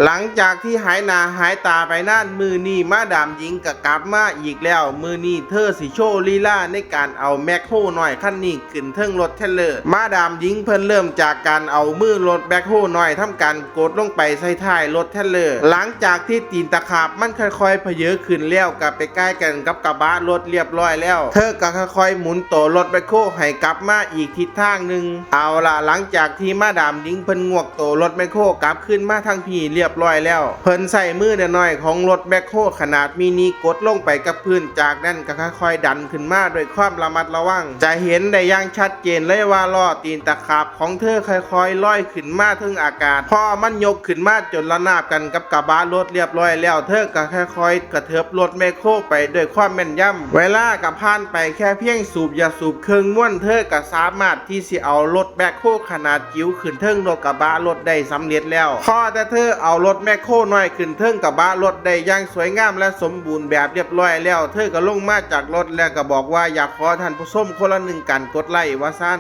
ຫຼັງຈາກທີ່ຫາຍໜ້າຫາຍຕາໄປນານ ມື້ນີ້ມາດາມຍິງກໍກັບມາອີກແລ້ວ. ມື້ນີ້ເທີຊິໂຊລີລາໃນການເອົາແມັກໂຮນ້ອຍຄັນນີ້ຂຶ້ນເທິງລົດເທຣລເລີ. ມາດາມຍິງເພິ່ນເລີ່ມຈາກການເອົາມືລົດແບັກໂຮນ້ອຍທຳການກົດລົງໄປໃສ່ທ້າຍລົດເທຣລເລີ. ຫຼັງຈາກທີ່ຕີນຕະຂາບມັນຄ່ອຍໆພະເຫຍີຂຶ້ນແລ້ວ ກໍໄປກ່າຍກັນກັບກະບະລົດລຽບຮ້ອຍແລ້ວ ເທີກໍຄ່ອຍໆໝູນໂຕລົດແບັກໂຮໃຫ້ກັບມາອີກທິດທາງໜຶ່ງ. ເອົາລະ ຫຼັງຈາກທີ່ມາດາມຍິງເພິ່ນງວກໂຕລົດແບັກໂຮກັບຄືນມາທາງພີ້ລຽບຮ້ອຍແລ້ວ ເພິ່ນໃຊ້ມືນ້ອຍໆຂອງລົດແບັກໂຮຂະໜາດມິນິກົດລົງໄປກັບພື້ນ. ຈາກນັ້ນກໍຄ່ອຍໆດັນຂຶ້ນມາດ້ວຍຄວາມລະມັດລະວັງ. ຈະເຫັນໄດ້ຢ່າງຊັດເຈນເລີຍວ່າລໍ້ຕີນຕະຂາບຂອງເທີຄ່ອຍໆລອຍຂຶ້ນມາເທິງອາກາດ. ພໍມັນຍົກຂຶ້ນມາຈົນລະນາບກັນກັບກະບະລົດລຽບຮ້ອຍແລ້ວ ເທີກໍຄ່ອຍໆກະເທີບລົດແບັກໂຮໄປດ້ວຍຄວາມແມ່ນຢຳ. ເວລາກໍຜ່ານໄປແຄ່ພຽງສູບຢາສູບເຄິ່ງມວນ ເທີກໍສາມາດທີ່ຊິເອົາລົດແບັກໂຮຂະໜາດຈິ໋ວຂຶ້ນເທິງລົດກະບະລົດໄດ້ສຳເລັດແລ້ວ. ພໍແຕ່ເທີເອົາລົດແບັກໂຮນ້ອຍຂຶ້ນເທິງກະບະລົດໄດ້ຢ່າງສວຍງາມ ແລະ ສົມບູນແບບລຽບຮ້ອຍແລ້ວ ເທີກໍລົງມາຈາກລົດ ແລະ ກໍບອກວ່າຢາກຂໍທ່ານຜູ້ຊົມຄົນລະໜຶ່ງການກົດໄລກ໌ ວ່າຊັ້ນ.